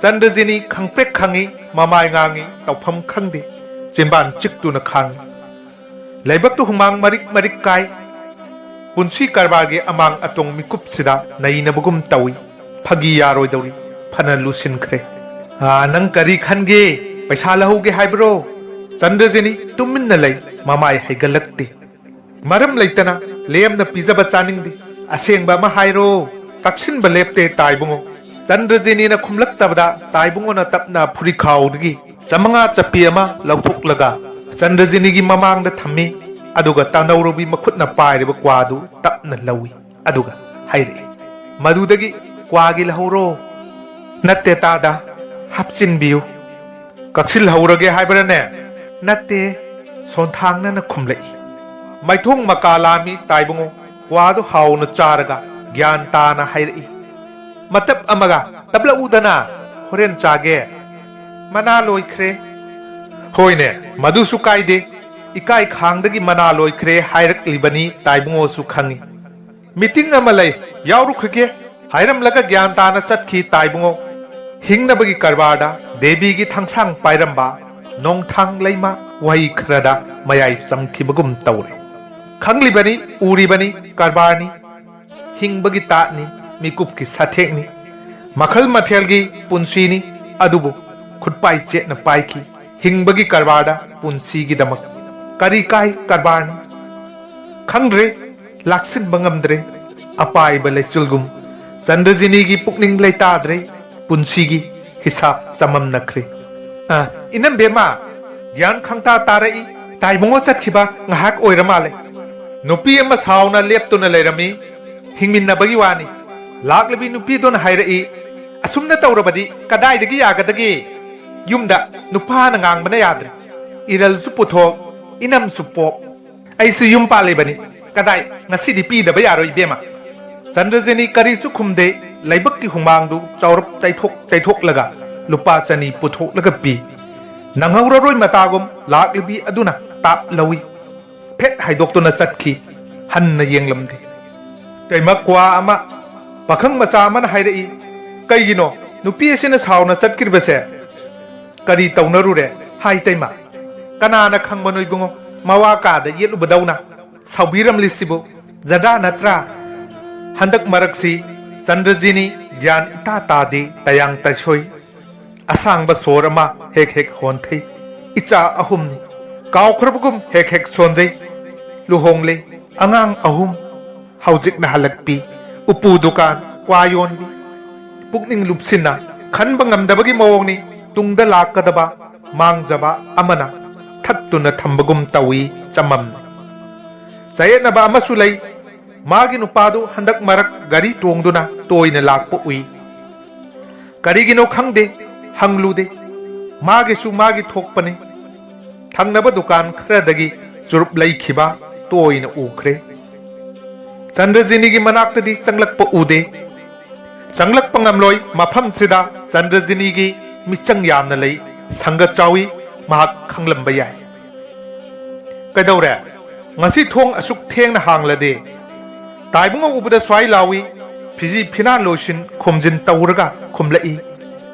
ꯆꯟꯗ꯭ꯔꯖꯤꯅꯤ ꯈꯪꯄ꯭ꯔꯦꯛ ꯈꯪꯉꯤ, ꯃꯃꯥꯏ ꯉꯥꯡꯉꯤ, ꯇꯧꯐꯝ ꯈꯪꯗꯦ꯫ ꯆꯤꯟꯕꯥꯟ ꯆꯤꯛꯇꯨꯅ ꯈꯥꯡꯉꯤ꯫ ꯂꯥꯏꯕꯛꯇꯨ ꯍꯨꯃꯥꯡ ꯃꯔꯤꯛ ꯃꯔꯤꯛ ꯀꯥꯏ꯫ ꯄꯨꯟꯁꯤ ꯀꯔꯕꯥꯔꯒꯤ ꯑꯃꯥꯡ ꯑꯇꯣꯡ ꯃꯤꯀꯨꯞꯁꯤꯗ ꯅꯩꯅꯕꯒꯨꯝ ꯇꯧꯏ꯫ ꯐꯥꯒꯤ ꯌꯥꯔꯣꯏꯗꯧꯔꯤ꯫ ꯐꯅ ꯂꯨꯁꯤꯟꯈ꯭ꯔꯦ꯫ "ꯑꯥ, ꯅꯪ ꯀꯔꯤ ꯈꯟꯒꯦ? ꯄꯩꯁꯥ ꯂꯧꯍꯧꯒꯦ ꯍꯥꯏꯕ꯭ꯔꯣ?" ꯆꯟꯗ꯭ꯔꯖꯤꯅꯤ ꯇꯨꯃꯤꯟꯅ ꯂꯩ꯫ ꯃꯃꯥꯏ ꯍꯩꯒꯠꯂꯛꯇꯦ꯫ "ꯃꯔꯝ ꯂꯩꯇꯅ ꯂꯦꯝꯅ ꯄꯤꯖꯕ ꯆꯥꯅꯤꯡꯗꯦ꯫ ꯑꯁꯦꯡꯕ ꯑꯃ ꯍꯥꯏꯔꯣ?" ꯇꯛꯁꯤꯟꯕ ꯂꯦꯞꯇꯦ ꯇꯥꯏꯕꯨꯡꯉꯣ꯫ ꯆꯟꯗ꯭ꯔꯖꯤꯅꯤꯅ ꯈꯨꯝꯂꯛꯇꯕꯗ ꯇꯥꯏꯕꯨꯡꯉꯣꯅ ꯇꯞꯅ ꯐꯨꯔꯤꯈꯥꯎꯗꯒꯤ ꯆꯃꯉꯥ ꯆꯞꯄꯤ ꯑꯃ ꯂꯧꯊꯣꯛꯂꯒ ꯆꯟꯗ꯭ꯔꯖꯤꯅꯤꯒꯤ ꯃꯃꯥꯡꯗ ꯊꯝꯃꯤ꯫ ꯑꯗꯨꯒ ꯇꯥꯅꯧꯔꯨꯕꯤ ꯃꯈꯨꯠꯅ ꯄꯥꯏꯔꯤꯕ ꯀ꯭ꯋꯥꯗꯨ ꯇꯞꯅ ꯂꯧꯏ꯫ ꯑꯗꯨꯒ ꯍꯥꯏꯔꯛꯏ, "ꯃꯗꯨꯗꯒꯤ ꯀ꯭ꯋꯥꯒꯤ ꯂꯧꯍꯧꯔꯣ?" "ꯅꯠꯇꯦ ꯇꯥꯗ, ꯍꯥꯞꯆꯤꯟꯕꯤꯌꯨ꯫" "ꯀꯛꯁꯤꯜꯍꯧꯔꯒꯦ ꯍꯥꯏꯕ꯭ꯔꯥꯅꯦ?" "ꯅꯠꯇꯦ꯫" ꯁꯣꯟꯊꯥꯡꯅꯅ ꯈꯨꯝꯂꯛꯏ꯫ ꯃꯥꯏꯊꯣꯡ ꯃꯀꯥ ꯂꯥꯝꯃꯤ ꯇꯥꯏꯕꯨꯡꯉꯣ꯫ ꯀ꯭ꯋꯥꯗꯨ ꯍꯥꯎꯅ ꯆꯥꯔꯒ ꯒ꯭ꯌꯥꯟ ꯇꯥꯅ ꯍꯥꯏꯔꯛꯏ, "ꯃꯇꯞ ꯑꯃꯒ ꯇꯞꯂꯛꯎꯗꯅ, ꯍꯣꯔꯦꯟ ꯆꯥꯒꯦ꯫" "ꯃꯅꯥ ꯂꯣꯏꯈ꯭ꯔꯦ꯫" "ꯍꯣꯏꯅꯦ, ꯃꯗꯨꯁꯨ ꯀꯥꯏꯗꯦ꯫ ꯏꯀꯥꯏ ꯈꯥꯡꯗꯒꯤ ꯃꯅꯥ ꯂꯣꯏꯈ꯭ꯔꯦ ꯍꯥꯏꯔꯛꯂꯤꯕꯅꯤ ꯇꯥꯏꯕꯨꯡꯉꯣꯁꯨ ꯈꯪꯏ꯫" "ꯃꯤꯇꯤꯡ ꯑꯃ ꯂꯩ, ꯌꯥꯎꯔꯨꯈꯤꯒꯦ" ꯍꯥꯏꯔꯝꯂꯒ ꯒ꯭ꯌꯥꯟ ꯇꯥꯅ ꯆꯠꯈꯤ ꯇꯥꯏꯕꯨꯡꯉꯣ꯫ ꯍꯤꯡꯅꯕꯒꯤ ꯀꯔꯕꯥꯔꯗ ꯗꯦꯕꯤꯒꯤ ꯊꯥꯡꯁꯥꯡ ꯄꯥꯏꯔꯝꯕ ꯅꯣꯡꯊꯥꯡ ꯂꯩꯃ ꯋꯥꯍꯩ ꯈꯔꯗ ꯃꯌꯥꯏ ꯆꯝꯈꯤꯕꯒꯨꯝ ꯇꯧꯔꯦ꯫ ꯈꯪꯂꯤꯕꯅꯤ, ꯎꯔꯤꯕꯅꯤ, ꯀꯔꯕꯥꯔꯅꯤ, ꯍꯤꯡꯕꯒꯤ ꯇꯥꯠꯅꯤ, ꯃꯤꯀꯨꯞꯀꯤ ꯁꯥꯊꯦꯛꯅꯤ꯫ ꯃꯈꯜ ꯃꯊꯦꯜꯒꯤ ꯄꯨꯟꯁꯤꯅꯤ, ꯑꯗꯨꯕꯨ ꯈꯨꯠꯄꯥꯏ ꯆꯦꯠꯅ ꯄꯥꯏꯈꯤ꯫ ꯍꯤꯡꯕꯒꯤ ꯀꯔꯕꯥꯔꯗ ꯄꯨꯟꯁꯤꯒꯤꯗꯃꯛ ꯀꯔꯤ ꯀꯥꯏ ꯀꯔꯕꯥꯔꯅꯤ? ꯈꯪꯗ꯭ꯔꯦ꯫ ꯂꯥꯛꯁꯤꯟꯕ ꯉꯝꯗ꯭ꯔꯦ꯫ ꯑꯄꯥꯏꯕ ꯂꯩꯆꯤꯜꯒꯨꯝ ꯆꯟꯗ꯭ꯔꯖꯤꯅꯤꯒꯤ ꯄꯨꯛꯅꯤꯡ ꯂꯩꯇꯥꯗ꯭ꯔꯦ꯫ ꯄꯨꯟꯁꯤꯒꯤ ꯍꯤꯁꯥꯞ ꯆꯃꯝꯅꯈ꯭ꯔꯦ꯫ ꯑ, ꯏꯅꯝꯕꯦꯝꯃ, ꯒ꯭ꯌꯥꯟ ꯈꯪꯇꯥ ꯇꯥꯔꯛꯏ꯫ ꯇꯥꯏꯕꯨꯡꯉꯣ ꯆꯠꯈꯤꯕ ꯉꯥꯏꯍꯥꯛ ꯑꯣꯏꯔ ꯃꯥꯜꯂꯦ꯫ ꯅꯨꯄꯤ ꯑꯃ ꯁꯥꯎꯅ ꯂꯦꯞꯇꯨꯅ ꯂꯩꯔꯝꯃꯤ꯫ ꯍꯤꯡꯃꯤꯟꯅꯕꯒꯤ ꯋꯥꯅꯤ꯫ ꯂꯥꯛꯂꯤꯕꯤ ꯅꯨꯄꯤꯗꯨꯅ ꯍꯥꯏꯔꯛꯏ, "ꯑꯁꯨꯝꯅ ꯇꯧꯔꯕꯗꯤ ꯀꯗꯥꯏꯗꯒꯤ ꯌꯥꯒꯗꯒꯦ? ꯌꯨꯝꯗ ꯅꯨꯄꯥꯅ ꯉꯥꯡꯕꯅ ꯌꯥꯗ꯭ꯔꯦ꯫ ꯏꯔꯜꯁꯨ ꯄꯨꯊꯣꯛ, ꯏꯅꯝꯁꯨ ꯄꯣꯛ꯫ ꯑꯩꯁꯨ ꯌꯨꯝ ꯄꯥꯜꯂꯤꯕꯅꯤ꯫ ꯀꯗꯥꯏ, ꯉꯁꯤꯗꯤ ꯄꯤꯗꯕ ꯌꯥꯔꯣꯏ, ꯏꯕꯦꯝꯃ꯫" ꯆꯟꯗ꯭ꯔꯖꯤꯅꯤ ꯀꯔꯤꯁꯨ ꯈꯨꯝꯗꯦ꯫ ꯂꯩꯕꯛꯀꯤ ꯍꯨꯃꯥꯡꯗꯨ ꯆꯥꯎꯔꯞ ꯇꯩꯊꯣꯛ ꯇꯩꯊꯣꯛꯂꯒ ꯂꯨꯄꯥ ꯆꯅꯤ ꯄꯨꯊꯣꯛꯂꯒ ꯄꯤ꯫ ꯅꯪꯍꯧꯔꯔꯣꯏ ꯃꯇꯥꯒꯨꯝ ꯂꯥꯛꯂꯤꯕꯤ ꯑꯗꯨꯅ ꯇꯥꯞ ꯂꯧꯏ꯫ ꯐꯦꯠ ꯍꯥꯏꯗꯣꯛꯇꯨꯅ ꯆꯠꯈꯤ꯫ ꯍꯟꯅ ꯌꯦꯡꯂꯝꯗꯦ꯫ ꯇꯩꯃ, ꯀ꯭ꯋꯥ ꯑꯃ꯫ ꯄꯥꯈꯪ ꯃꯆꯥ ꯑꯃꯅ ꯍꯥꯏꯔꯛꯏ, "ꯀꯩꯒꯤꯅꯣ ꯅꯨꯄꯤ ꯑꯁꯤꯅ ꯁꯥꯎꯅ ꯆꯠꯈ꯭ꯔꯤꯕꯁꯦ? ꯀꯔꯤ ꯇꯧꯅꯔꯨꯔꯦ?" ꯍꯥꯏ ꯇꯩꯃ꯫ "ꯀꯅꯥꯅ ꯈꯪꯕꯅꯣ ꯏꯕꯨꯡꯉꯣ, ꯃꯋꯥ ꯀꯥꯗ ꯌꯦꯠꯂꯨꯕꯗꯧꯅ ꯁꯥꯎꯕꯤꯔꯝꯂꯤꯁꯤꯕꯨ?" ꯖꯗꯥ ꯅꯠꯇ꯭ꯔꯥ? ꯍꯟꯗꯛ ꯃꯔꯛꯁꯤ ꯆꯟꯗ꯭ꯔꯖꯤꯅꯤ ꯒ꯭ꯌꯥꯟ ꯏꯇꯥ ꯇꯥꯗꯦ, ꯇꯌꯥꯡ ꯇꯩꯁꯣꯏ꯫ ꯑꯁꯥꯡꯕ ꯁꯣꯔ ꯑꯃ ꯍꯦꯛ ꯍꯦꯛ ꯍꯣꯟꯊꯩ꯫ ꯏꯆꯥ ꯑꯍꯨꯝꯅꯤ꯫ ꯀꯥꯎꯈ꯭ꯔꯕꯒꯨꯝ ꯍꯦꯛ ꯍꯦꯛ ꯁꯣꯟꯖꯩ꯫ ꯂꯨꯍꯣꯡꯂꯦ꯫ ꯑꯉꯥꯡ ꯑꯍꯨꯝ꯫ ꯍꯧꯖꯤꯛꯅ ꯍꯜꯂꯛꯄꯤ꯫ ꯎꯄꯨ ꯗꯨꯀꯥꯟ, ꯀ꯭ꯋꯥ ꯌꯣꯟꯕꯤ꯫ ꯄꯨꯛꯅꯤꯡ ꯂꯨꯞꯁꯤꯟꯅ ꯈꯟꯕ ꯉꯝꯗꯕꯒꯤ ꯃꯑꯣꯡꯅꯤ꯫ ꯇꯨꯡꯗ ꯂꯥꯛꯀꯗꯕ ꯃꯥꯡꯖꯕ ꯑꯃꯅ ꯊꯠꯇꯨꯅ ꯊꯝꯕꯒꯨꯝ ꯇꯧꯏ ꯆꯃꯝꯅ꯫ ꯆꯌꯦꯠꯅꯕ ꯑꯃꯁꯨ ꯂꯩ꯫ ꯃꯥꯒꯤ ꯅꯨꯄꯥꯗꯨ ꯍꯟꯗꯛ ꯃꯔꯛ ꯒꯥꯔꯤ ꯇꯣꯡꯗꯨꯅ ꯇꯣꯏꯅ ꯂꯥꯛꯄ ꯎꯏ꯫ ꯀꯔꯤꯒꯤꯅꯣ ꯈꯪꯗꯦ, ꯍꯪꯂꯨꯗꯦ꯫ ꯃꯥꯒꯤꯁꯨ ꯃꯥꯒꯤ ꯊꯣꯛꯄꯅꯤ꯫ ꯊꯪꯅꯕ ꯗꯨꯀꯥꯟ ꯈꯔꯗꯒꯤ ꯆꯨꯔꯨꯞ ꯂꯩꯈꯤꯕ ꯇꯣꯏꯅ ꯎꯈ꯭ꯔꯦ꯫ ꯆꯟꯗ꯭ꯔꯖꯤꯅꯤꯒꯤ ꯃꯅꯥꯛꯇꯗꯤ ꯆꯪꯂꯛꯄ ꯎꯗꯦ꯫ ꯆꯪꯂꯛꯄ ꯉꯝꯂꯣꯏ꯫ ꯃꯐꯝꯁꯤꯗ ꯆꯟꯗ꯭ꯔꯖꯤꯅꯤꯒꯤ ꯃꯤꯆꯪ ꯌꯥꯝꯅ ꯂꯩ꯫ ꯁꯪꯒ ꯆꯥꯎꯏ꯫ ꯃꯍꯥꯛ ꯈꯪꯂꯝꯕ ꯌꯥꯏ꯫ "ꯀꯩꯗꯧꯔꯦ? ꯉꯁꯤ ꯊꯣꯡ ꯑꯁꯨꯛ ꯊꯦꯡꯅ ꯍꯥꯡꯂꯗꯤ?" ꯇꯥꯏꯕꯨꯡ ꯎꯕꯗ ꯁ꯭ꯋꯥꯏ ꯂꯥꯎꯏ꯫ ꯐꯤꯖꯤ ꯐꯤꯅꯥ ꯂꯣꯏꯁꯤꯟ ꯈꯣꯝꯖꯤꯟ ꯇꯧꯔꯒ ꯈꯨꯝꯂꯛꯏ꯫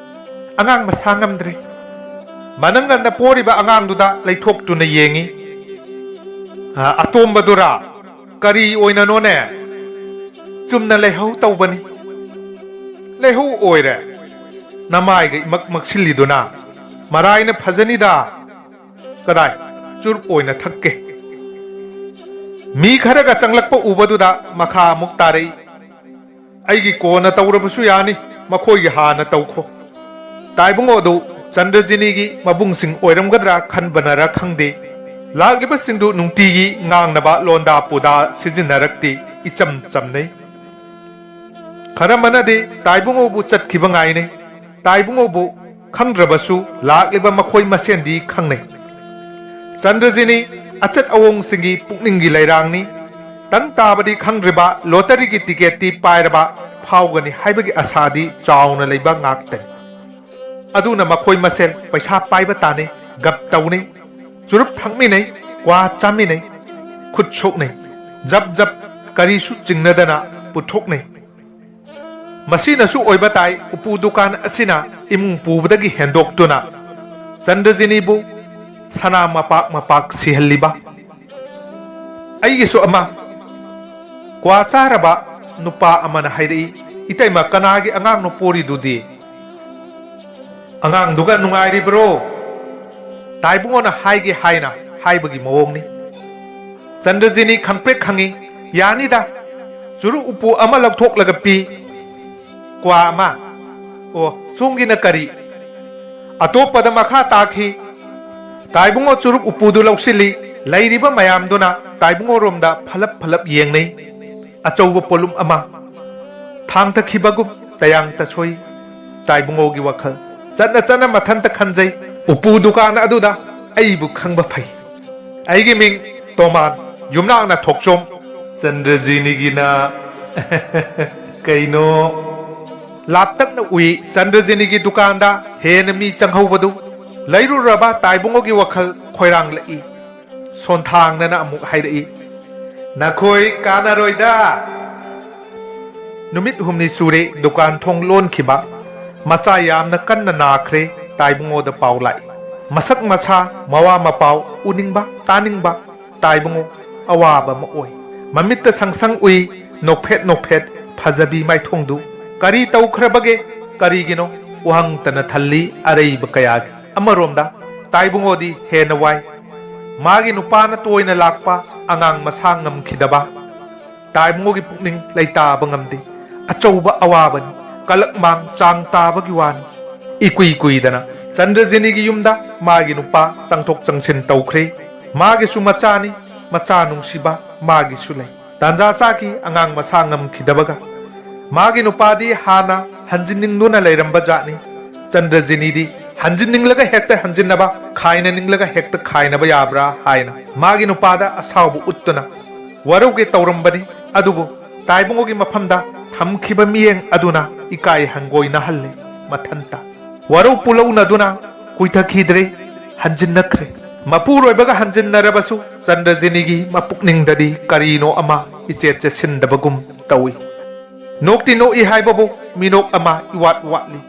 "ꯑꯉꯥꯡ ꯃꯁꯥ ꯉꯝꯗ꯭ꯔꯦ꯫" ꯃꯅꯪꯒꯟꯗ ꯄꯣꯔꯤꯕ ꯑꯉꯥꯡꯗꯨꯗ ꯂꯩꯊꯣꯛꯇꯨꯅ ꯌꯦꯡꯏ꯫ "ꯑ, ꯑꯇꯣꯝꯕꯗꯨꯔꯥ? ꯀꯔꯤ ꯑꯣꯏꯅꯅꯣꯅꯦ?" "ꯆꯨꯝꯅ ꯂꯩꯍꯧ ꯇꯧꯕꯅꯤ꯫" "ꯂꯩꯍꯧ ꯑꯣꯏꯔꯦ? ꯅꯃꯥꯏꯒ ꯏꯃꯛ ꯃꯛꯁꯤꯜꯂꯤꯗꯨꯅ꯫ ꯃꯔꯥꯏꯅ ꯐꯖꯅꯤꯗ꯫ ꯀꯗꯥꯏ, ꯆꯨꯔꯨꯞ ꯑꯣꯏꯅ ꯊꯛꯀꯦ꯫" ꯃꯤ ꯈꯔꯒ ꯆꯪꯂꯛꯄ ꯎꯕꯗꯨꯗ ꯃꯈꯥ ꯑꯃꯨꯛ ꯇꯥꯔꯛꯏ꯫ "ꯑꯩꯒꯤ ꯀꯣꯟꯅ ꯇꯧꯔꯕꯁꯨ ꯌꯥꯅꯤ, ꯃꯈꯣꯏꯒꯤ ꯍꯥꯟꯅ ꯇꯧꯈꯣ꯫" ꯇꯥꯏꯕꯨꯡꯉꯣꯗꯨ ꯆꯟꯗ꯭ꯔꯖꯤꯅꯤꯒꯤ ꯃꯕꯨꯡꯁꯤꯡ ꯑꯣꯏꯔꯝꯒꯗ꯭ꯔꯥ ꯈꯟꯕꯅꯔ ꯈꯪꯗꯦ, ꯂꯥꯛꯂꯤꯕꯁꯤꯡꯗꯨ ꯅꯨꯡꯇꯤꯒꯤ ꯉꯥꯡꯅꯕ ꯂꯣꯟꯗꯥ ꯄꯨꯗꯥ ꯁꯤꯖꯤꯟꯅꯔꯛꯇꯦ, ꯏꯆꯝ ꯆꯝꯅꯩ꯫ ꯈꯔ ꯑꯃꯅꯗꯤ ꯇꯥꯏꯕꯨꯡꯉꯣꯕꯨ ꯆꯠꯈꯤꯕ ꯉꯥꯏꯅꯩ꯫ ꯇꯥꯏꯕꯨꯡꯉꯣꯕꯨ ꯈꯪꯗ꯭ꯔꯕꯁꯨ ꯂꯥꯛꯂꯤꯕ ꯃꯈꯣꯏ ꯃꯁꯦꯟꯗꯤ ꯈꯪꯅꯩ꯫ ꯆꯟꯗ꯭ꯔꯖꯤꯅꯤ ꯑꯆꯠ ꯑꯋꯣꯡꯁꯤꯡꯒꯤ ꯄꯨꯛꯅꯤꯡꯒꯤ ꯂꯩꯔꯥꯡꯅꯤ꯫ ꯇꯪ ꯇꯥꯕꯗꯤ ꯈꯪꯗ꯭ꯔꯤꯕ, ꯂꯣꯇꯔꯤꯒꯤ ꯇꯤꯀꯦꯠꯇꯤ ꯄꯥꯏꯔꯕ ꯐꯥꯎꯒꯅꯤ ꯍꯥꯏꯕꯒꯤ ꯑꯁꯥꯗꯤ ꯆꯥꯎꯅ ꯂꯩꯕ ꯉꯥꯛꯇꯅꯤ꯫ ꯑꯗꯨꯅ ꯃꯈꯣꯏ ꯃꯁꯦꯟ ꯄꯩꯁꯥ ꯄꯥꯏꯕ ꯇꯥꯅꯩ, ꯒꯞ ꯇꯧꯅꯩ, ꯆꯨꯔꯨꯞ ꯊꯛꯃꯤꯟꯅꯩ, ꯀ꯭ꯋꯥ ꯆꯥꯃꯤꯟꯅꯩ, ꯈꯨꯠ ꯁꯣꯛꯅꯩ, ꯖꯞ ꯖꯞ ꯀꯔꯤꯁꯨ ꯆꯤꯡꯅꯗꯅ ꯄꯨꯊꯣꯛꯅꯩ꯫ ꯃꯁꯤꯅꯁꯨ ꯑꯣꯏꯕ ꯇꯥꯏ, ꯎꯄꯨ ꯗꯨꯀꯥꯟ ꯑꯁꯤꯅ ꯏꯃꯨꯡ ꯄꯨꯕꯗꯒꯤ ꯍꯦꯟꯗꯣꯛꯇꯨꯅ ꯆꯟꯗ꯭ꯔꯖꯤꯅꯤꯕꯨ ꯁꯅꯥ ꯃꯄꯥꯛ ꯃꯄꯥꯛ ꯁꯤꯍꯜꯂꯤꯕ꯫ ꯑꯩꯒꯤꯁꯨ ꯑꯃ ꯀ꯭ꯋꯥ ꯆꯥꯔꯕ ꯅꯨꯄꯥ ꯑꯃꯅ ꯍꯥꯏꯔꯛꯏ, "ꯏꯇꯩꯃ, ꯀꯅꯥꯒꯤ ꯑꯉꯥꯡꯅꯣ ꯄꯣꯔꯤꯗꯨꯗꯤ? ꯑꯉꯥꯡꯗꯨꯒ ꯅꯨꯡꯉꯥꯏꯔꯤꯕ꯭ꯔꯣ?" ꯇꯥꯏꯕꯨꯡꯉꯣꯅ ꯍꯥꯏꯒꯦ ꯍꯥꯏꯅ ꯍꯥꯏꯕꯒꯤ ꯃꯑꯣꯡꯅꯤ꯫ ꯆꯟꯗ꯭ꯔꯖꯤꯅꯤ ꯈꯪꯄ꯭ꯔꯦꯛ ꯈꯪꯏ꯫ "ꯌꯥꯅꯤꯗ, ꯆꯨꯔꯨꯞ ꯎꯄꯨ ꯑꯃ ꯂꯧꯊꯣꯛꯂꯒ ꯄꯤ꯫ ꯀ꯭ꯋꯥ ꯑꯃ꯫ ꯑꯣ, ꯁꯣꯝꯒꯤꯅ ꯀꯔꯤ?" ꯑꯇꯣꯞꯄꯗ ꯃꯈꯥ ꯇꯥꯈꯤ꯫ ꯇꯥꯏꯕꯨꯡꯉꯣ ꯆꯨꯔꯨꯞ ꯎꯄꯨꯗꯨ ꯂꯧꯁꯤꯜꯂꯤ꯫ ꯂꯩꯔꯤꯕ ꯃꯌꯥꯝꯗꯨꯅ ꯇꯥꯏꯕꯨꯡꯉꯣꯔꯣꯝꯗ ꯐꯂꯞ ꯐꯂꯞ ꯌꯦꯡꯅꯩ꯫ ꯑꯆꯧꯕ ꯄꯣꯠꯂꯨꯝ ꯑꯃ ꯊꯥꯡꯊꯈꯤꯕꯒꯨꯝ ꯇꯌꯥꯡ ꯇꯁꯣꯏ꯫ ꯇꯥꯏꯕꯨꯡꯉꯣꯒꯤ ꯋꯥꯈꯜ ꯆꯠꯅ ꯆꯠꯅ ꯃꯊꯟꯇ ꯈꯟꯖꯩ, "ꯎꯄꯨ ꯗꯨꯀꯥꯟ ꯑꯗꯨꯗ ꯑꯩꯕꯨ ꯈꯪꯕ ꯐꯩ꯫ ꯑꯩꯒꯤ ꯃꯤꯡ ꯇꯣꯃꯥꯟ, ꯌꯨꯝꯅꯥꯛꯅ ꯊꯣꯛꯆꯣꯝ, ꯆꯟꯗ꯭ꯔꯖꯤꯅꯤꯒꯤꯅ ꯀꯩꯅꯣ?" ꯂꯥꯞꯇꯛꯅ ꯎꯏ꯫ ꯆꯟꯗ꯭ꯔꯖꯤꯅꯤꯒꯤ ꯗꯨꯀꯥꯟꯗ ꯍꯦꯟꯅ ꯃꯤ ꯆꯪꯍꯧꯕꯗꯨ꯫ ꯂꯩꯔꯨꯔꯕ ꯇꯥꯏꯕꯨꯡꯉꯣꯒꯤ ꯋꯥꯈꯜ ꯈꯣꯏꯔꯥꯡꯂꯛꯏ꯫ ꯁꯣꯟꯊꯥꯡꯅꯅ ꯑꯃꯨꯛ ꯍꯥꯏꯔꯛꯏ, "ꯅꯈꯣꯏ ꯀꯥꯟꯅꯔꯣꯏꯗ!" ꯅꯨꯃꯤꯠ ꯍꯨꯝꯅꯤ ꯁꯨꯔꯦ ꯗꯨꯀꯥꯟ ꯊꯣꯡ ꯂꯣꯟꯈꯤꯕ꯫ ꯃꯆꯥ ꯌꯥꯝꯅ ꯀꯟꯅ ꯅꯥꯈ꯭ꯔꯦ꯫ ꯇꯥꯏꯕꯨꯡꯉꯣꯗ ꯄꯥꯎ ꯂꯥꯛꯏ꯫ ꯃꯁꯛ ꯃꯁꯥ, ꯃꯋꯥ ꯃꯄꯥꯎ ꯎꯅꯤꯡꯕ, ꯇꯥꯅꯤꯡꯕ꯫ ꯇꯥꯏꯕꯨꯡꯉꯣ ꯑꯋꯥꯕ ꯑꯃ ꯑꯣꯏ꯫ ꯃꯃꯤꯠꯇ ꯁꯪꯁꯪ ꯎꯏ, ꯅꯣꯛꯐꯦꯠ ꯅꯣꯛꯐꯦꯠ ꯐꯖꯕꯤ ꯃꯥꯏꯊꯣꯡꯗꯨ꯫ ꯀꯔꯤ ꯇꯧꯈ꯭ꯔꯕꯒꯦ? ꯀꯔꯤꯒꯤꯅꯣ? ꯋꯥꯍꯪꯇꯅ ꯊꯜꯂꯤ ꯑꯔꯩꯕ ꯀꯌꯥꯒꯤ꯫ ꯑꯃꯔꯣꯝꯗ ꯇꯥꯏꯕꯨꯡꯉꯣꯗꯤ ꯍꯦꯟꯅ ꯋꯥꯏ꯫ ꯃꯥꯒꯤ ꯅꯨꯄꯥꯅ ꯇꯣꯏꯅ ꯂꯥꯛꯄ, ꯑꯉꯥꯡ ꯃꯁꯥ ꯉꯝꯈꯤꯗꯕ꯫ ꯇꯥꯏꯕꯨꯡꯉꯣꯒꯤ ꯄꯨꯛꯅꯤꯡ ꯂꯩꯇꯥꯕ ꯉꯝꯗꯦ꯫ ꯑꯆꯧꯕ ꯑꯋꯥꯕꯅꯤ꯫ ꯀꯂꯛꯃꯥꯡ ꯆꯥꯡ ꯇꯥꯕꯒꯤ ꯋꯥꯅꯤ꯫ ꯏꯀꯨꯏ ꯀꯨꯏꯗꯅ ꯆꯟꯗ꯭ꯔꯖꯤꯅꯤꯒꯤ ꯌꯨꯝꯗ ꯃꯥꯒꯤ ꯅꯨꯄꯥ ꯆꯪꯊꯣꯛ ꯆꯪꯁꯤꯟ ꯇꯧꯈ꯭ꯔꯦ꯫ ꯃꯥꯒꯤꯁꯨ ꯃꯆꯥꯅꯤ, ꯃꯆꯥ ꯅꯨꯡꯁꯤꯕ ꯃꯥꯒꯤꯁꯨ ꯂꯩ꯫ ꯇꯥꯟꯖꯥ ꯆꯥꯈꯤ ꯑꯉꯥꯡ ꯃꯁꯥ ꯉꯝꯈꯤꯗꯕꯒ꯫ ꯃꯥꯒꯤ ꯅꯨꯄꯥꯗꯤ ꯍꯥꯟꯅ ꯍꯟꯖꯤꯟꯅꯤꯡꯗꯨꯅ ꯂꯩꯔꯝꯕ ꯖꯥꯠꯅꯤ꯫ ꯆꯟꯗ꯭ꯔꯖꯤꯅꯤꯗꯤ ꯍꯟꯖꯤꯟꯅꯤꯡꯂꯒ ꯍꯦꯛꯇ ꯍꯟꯖꯤꯟꯅꯕ, ꯈꯥꯏꯅꯅꯤꯡꯂꯒ ꯍꯦꯛꯇ ꯈꯥꯏꯅꯕ ꯌꯥꯕ꯭ꯔꯥ ꯍꯥꯏꯅ ꯃꯥꯒꯤ ꯅꯨꯄꯥꯗ ꯑꯁꯥꯎꯕ ꯎꯠꯇꯨꯅ ꯋꯥꯔꯧꯒꯦ ꯇꯧꯔꯝꯕꯅꯤ꯫ ꯑꯗꯨꯕꯨ ꯇꯥꯏꯕꯨꯡꯉꯣꯒꯤ ꯃꯐꯝꯗ ꯊꯝꯈꯤꯕ ꯃꯤꯠꯌꯦꯡ ꯑꯗꯨꯅ ꯏꯀꯥꯏ ꯍꯪꯒꯣꯏꯅꯍꯜꯂꯦ꯫ ꯃꯊꯟꯇ ꯋꯥꯔꯧ ꯄꯨꯂꯧꯅꯗꯨꯅ ꯀꯨꯏꯊꯈꯤꯗ꯭ꯔꯦ, ꯍꯟꯖꯤꯟꯅꯈ꯭ꯔꯦ꯫ ꯃꯄꯨꯔꯣꯏꯕꯒ ꯍꯟꯖꯤꯟꯅꯔꯕꯁꯨ ꯆꯟꯗ꯭ꯔꯖꯤꯅꯤꯒꯤ ꯃꯄꯨꯛꯅꯤꯡꯗꯗꯤ ꯀꯔꯤꯅꯣ ꯑꯃ ꯏꯆꯦꯠ ꯆꯦꯠꯁꯤꯟꯗꯕꯒꯨꯝ ꯇꯧꯏ꯫ ꯅꯣꯛꯇꯤ ꯅꯣꯛꯏ ꯍꯥꯏꯕꯕꯨ ꯃꯤꯅꯣꯛ ꯑꯃ ꯏꯋꯥꯠ ꯋꯥꯠꯂꯤ꯫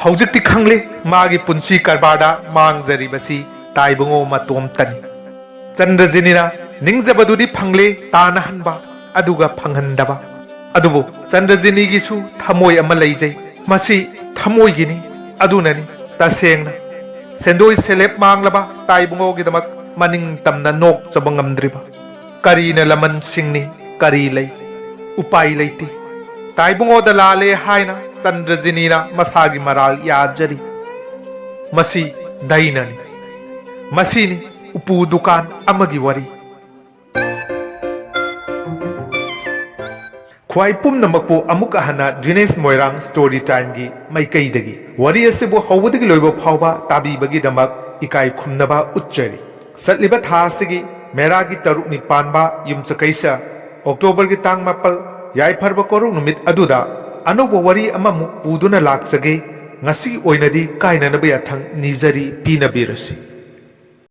ꯍꯧꯖꯤꯛꯇꯤ ꯈꯪꯂꯦ ꯃꯥꯒꯤ ꯄꯨꯟꯁꯤ ꯀꯔꯕꯥꯔꯗ ꯃꯥꯡꯖꯔꯤꯕꯁꯤ ꯇꯥꯏꯕꯨꯡꯉꯣ ꯃꯇꯣꯝꯇꯅꯤ꯫ ꯆꯟꯗ꯭ꯔꯖꯤꯅꯤꯅ ꯅꯤꯡꯖꯕꯗꯨꯗꯤ ꯐꯪꯂꯦ, ꯇꯥꯅꯍꯟꯕ꯫ ꯑꯗꯨꯒ ꯐꯪꯍꯟꯗꯕ꯫ ꯑꯗꯨꯕꯨ ꯆꯟꯗ꯭ꯔꯖꯤꯅꯤꯒꯤꯁꯨ ꯊꯃꯣꯏ ꯑꯃ ꯂꯩꯖꯩ꯫ ꯃꯁꯤ ꯊꯃꯣꯏꯒꯤꯅꯤ꯫ ꯑꯗꯨꯅꯅꯤ ꯇꯁꯦꯡꯅ ꯁꯦꯟꯗꯣꯏ ꯁꯦꯂꯦꯞ ꯃꯥꯡꯂꯕ ꯇꯥꯏꯕꯨꯡꯉꯣꯒꯤꯗꯃꯛ ꯃꯅꯤꯡ ꯇꯝꯅ ꯅꯣꯛꯆꯕ ꯉꯝꯗ꯭ꯔꯤꯕ꯫ ꯀꯔꯤꯅ ꯂꯃꯟꯁꯤꯡꯅꯤ, ꯀꯔꯤ ꯂꯩ? ꯎꯄꯥꯏ ꯂꯩꯇꯦ꯫ ꯇꯥꯏꯕꯨꯡꯉꯣꯗ ꯂꯥꯜꯂꯦ ꯍꯥꯏꯅ ꯆꯟꯗ꯭ꯔꯖꯤꯅꯤꯅ ꯃꯁꯥꯒꯤ ꯃꯔꯥꯜ ꯌꯥꯖꯔꯤ꯫ ꯃꯁꯤ ꯗꯥꯏꯅꯅꯤ꯫ ꯃꯁꯤꯅꯤ ꯎꯄꯨ ꯗꯨꯀꯥꯟ ꯑꯃꯒꯤ ꯋꯥꯔꯤ꯫ ꯈ꯭ꯋꯥꯏ ꯄꯨꯝꯅꯃꯛꯄꯨ ꯑꯃꯨꯛ ꯍꯟꯅ ꯗ꯭ꯔꯤꯅꯦꯁ ꯃꯣꯏꯔꯥꯡ ꯁ꯭ꯇꯣꯔꯤ ꯇꯥꯏꯝꯒꯤ ꯃꯥꯏꯀꯩꯗꯒꯤ ꯋꯥꯔꯤ ꯑꯁꯤꯕꯨ ꯍꯧꯕꯗꯒꯤ ꯂꯣꯏꯕ ꯐꯥꯎꯕ ꯇꯥꯕꯤꯕꯒꯤꯗꯃꯛ ꯏꯀꯥꯏ ꯈꯨꯝꯅꯕ ꯎꯠꯆꯔꯤ꯫ ꯆꯠꯂꯤꯕ ꯊꯥ ꯑꯁꯤꯒꯤ ꯃꯦꯔꯥꯒꯤ ꯇꯔꯨꯛꯅꯤ ꯄꯥꯟꯕ ꯌꯨꯝꯁꯀꯩꯁ ꯑꯣꯛꯇꯣꯕꯔꯒꯤ ꯇꯥꯡ ꯃꯥꯄꯜ, ꯌꯥꯏꯐꯔꯕ ꯀꯣꯔꯧ ꯅꯨꯃꯤꯠ ꯑꯗꯨꯗ ꯑꯅꯧꯕ ꯋꯥꯔꯤ ꯑꯃꯃꯨꯛ ꯄꯨꯗꯨꯅ ꯂꯥꯛꯆꯒꯦ꯫ ꯉꯁꯤꯒꯤ ꯑꯣꯏꯅꯗꯤ ꯀꯥꯏꯅꯅꯕ ꯌꯥꯊꯪ ꯅꯤꯖꯔꯤ, ꯄꯤꯅꯕꯤꯔꯁꯤ꯫